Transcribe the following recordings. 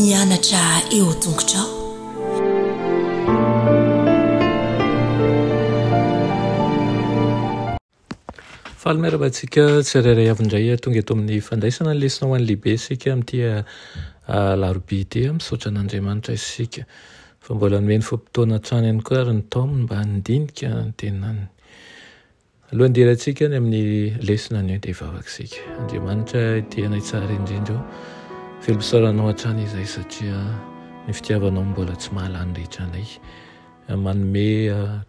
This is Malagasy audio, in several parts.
Mianatra eo tongotrao. Faly miarahaba antsika tsirairay avy indray tonga eto amin'ny fandraisana ny lesona ho an'ny lehibe isika amin'ity alarobia ity. Misaotra an'Andriamanitra isika fa mbola nomeny fotoana hatrany ihany koa ary ny taominy mba handinika ny tenany. Alohan'ny hidirantsika any amin'ny lesona anio dia hivavaka isika. Andriamanitra ity anay tsara indrindra eo. Velom-pisaoranao hatrany izahay satria ny fitiavanao mbola tsy mahalany ritra anay. Manome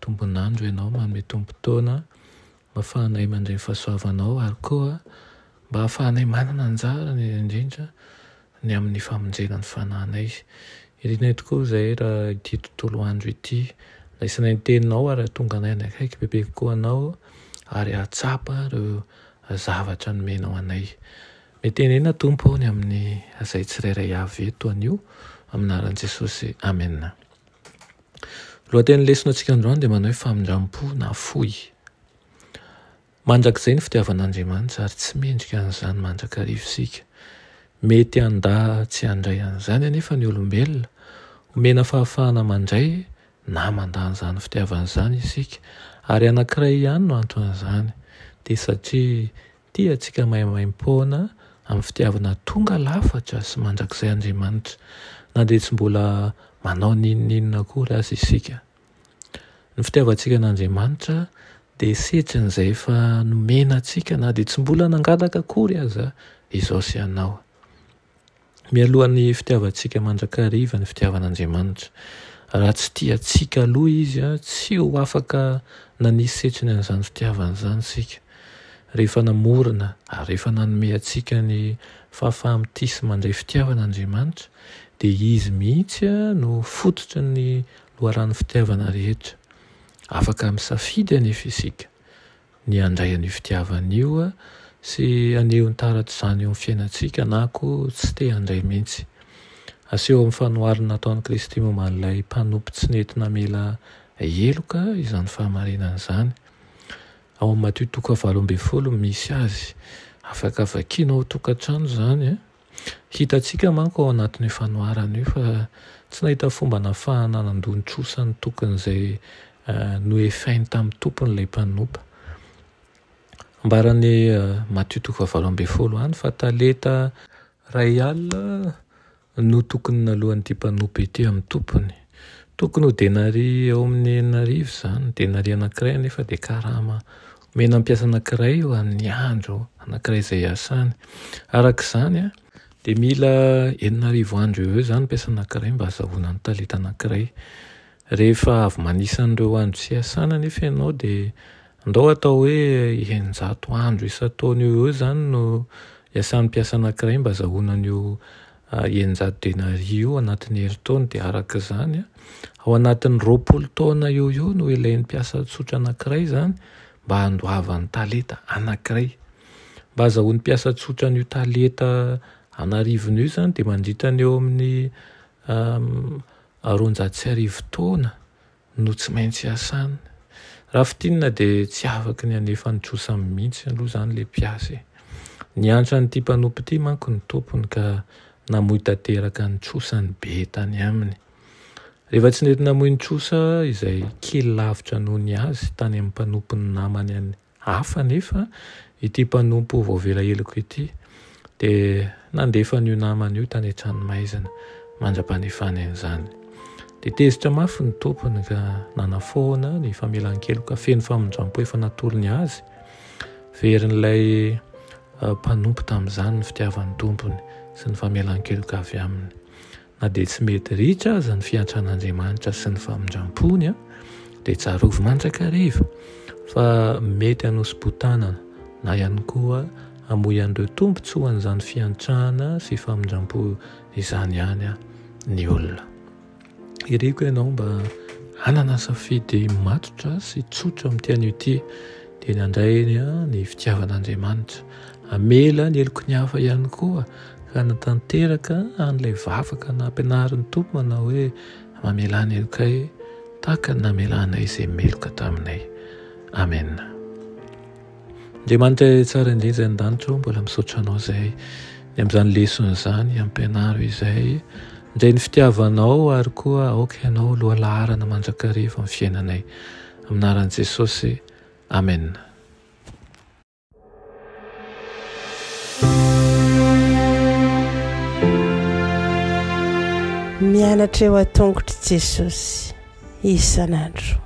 tombon'andro ianao, manome tombon-taona mba ahafahanay mandray ny fahasoavanao ary koa mba ahafahanay manana anjara indrindra ny amin'ny famonjena ny fanahinay. Irinay tokoa izay raha ity tontolo andro ity raisinay ny teninao ary hahatonga anay hanakaiky bebe kokoa anao ary hahatsapa ireo zavatra nomenao anay. Mitenena Tompo ny amin'ny izay tsirairay avy eto anio amin'ny anaran'i Jesosy. Amena. Lohatenin'ny lesona antsika androany dia manao hoe famindram-po nafoy. Mandrakizay ny fitiavan'Andriamanitra ary tsy mendrika an'izany mandrakariva isika. Mety handà tsy handray an'izany anefa ny olombelona. Omena fahafahana mandray na mandà an'izany fitiavana izany isika. Ary anankiray ihany no anton'izany, dia satria Tia antsika maimaimpoana amin'ny fitiavana tonga lafatra sy mandrakizay Andriamanitra, na dia tsy mbola manao n'inon'inona akory aza isika. Ny fitiavantsika an'Andriamanitra dia setrin'izay efa nomena antsika na dia tsy mbola nangataka akory aza izao sy ianao. Mialohan'ny fitiavantsika mandrakariva ny fitiavan'Andriamanitra. Raha tsy tia antsika aloha Izy, tsy ho afaka nanisy setriny an'izany fitiavany izany isika. Rehefa namorona ary rehefa nanome antsika ny fahafaha-mitia sy mandray fitiavana Andriamanitra, dia Izy mihitsy no fototry ny loharanon'ny fitiavana rehetra. Afaka misafidy anefa isika. ny handray an'io fitiavana io sy haneho ny taratr'izany eo amin'ny fiainantsika na koa tsy te handray mihitsy. Aseho amin'ny fanoharana nataon'i Kristy momba an'ilay mpanompo tsy nety namela heloka izany fahamarinana izany. Ao amin'ny Matio toko fahavalo ambin'ny folo no misy azy. Afaka vakiana ao an-tokantrano izany. Hitantsika manko ao anatin'io fanoharana io fa tsy nahita fomba nahafahana nandoa ny trosa ny tokony izay noefainy tamin'ny tompony ilay mpanompa. Ambaran'i Matio toko fahavalo ambin'ny folo any fa talenta iray alina no tokony naloan'ity mpanompo ity amin'ny tompony. Tokony ho denaria eo amin'ny 6000 izany. Denaria anankiray anefa dia karama omena mpiasa anankiray ho an'ny andro anankiray izay iasany. Araka izany dia mila 6000 andro eo ho eo izany mpiasa anankiray mba hahazahoana ny talenta anankiray. Rehefa avy manisa an'ireo andro tsy iasana anefa ianao dia andao atao hoe 600 andro isan-taona eo ho eo izany no iasan'ny mpiasa anankiray mba hahazahoana an'io 600 denaria io anatin'ny herintaona. Dia araka izany, ao anatin'ny 20 taona eo ho eo no ilain'ny mpiasa tsotra anankiray izany mba handoavany talenta anankiray. Mba hahazahoan'ny mpiasa tsotra an'io talenta an'arivony io izany dia mandritra ny eo amin'ny 1200 taona no tsy maintsy iasany. Raha fintinina dia tsy afaky ny hanefa ny trosany mihitsy aloha izany ilay mpiasa e. Niantra an'ity mpanompo ity manko ny tompony ka namoy tanteraka ny trosany be tany aminy. Rehefa tsy nety namoy ny trosa izay kely lavitra noho ny azy tany amin'ny mpanompon'ny namany any Hafa anefa ity mpanompo voavela heloka ity dia nandefa an'io namany io tany an-tranomaizina mandra-panefany an'izany. Dia tezitra mafy ny tompony ka nanafoana ny famelan-keloka feno famindram-po efa natolony azy. Verin'ilay mpanompo tamin'izany ny fitiavan'ny tompony sy ny famelan-keloka avy aminy. Na dia tsy mety ritra aza ny fiantran'Andriamanitra sy ny famindram-pony, dia tsarovy mandrakariva fa mety hanosi-botanana na ihany koa hamoy an'ireo tombontsoan'izany fiantrana sy famindram-po izany ihany ny olona. Iriko ianao mba hanana safidy matotra sy tsotra amin'ity anio ity, dia ny handray ny fitiavan'Andriamanitra, hamela ny heloky ny hafa ihany koa, ka hanatanteraka an'ilay vavaka nampianarin'ny Tompo manao hoe, Mamelà ny helokay tahaka ny namelanay izay meloka taminay. Amena. Andriamanitra tsara indrindra any an-danitra ô, mbola misaotra Anao izahay ny amin'izany lesona izany, ampianaro izahay Indray ny fitiavanao ary koa aoka Ianao ho lohalaharana mandrakariva amin'ny fiainanay. Amin'ny anaran'i Jesosy. Amena. Mianatra eo an-tongotr'i Jesosy isan'andro.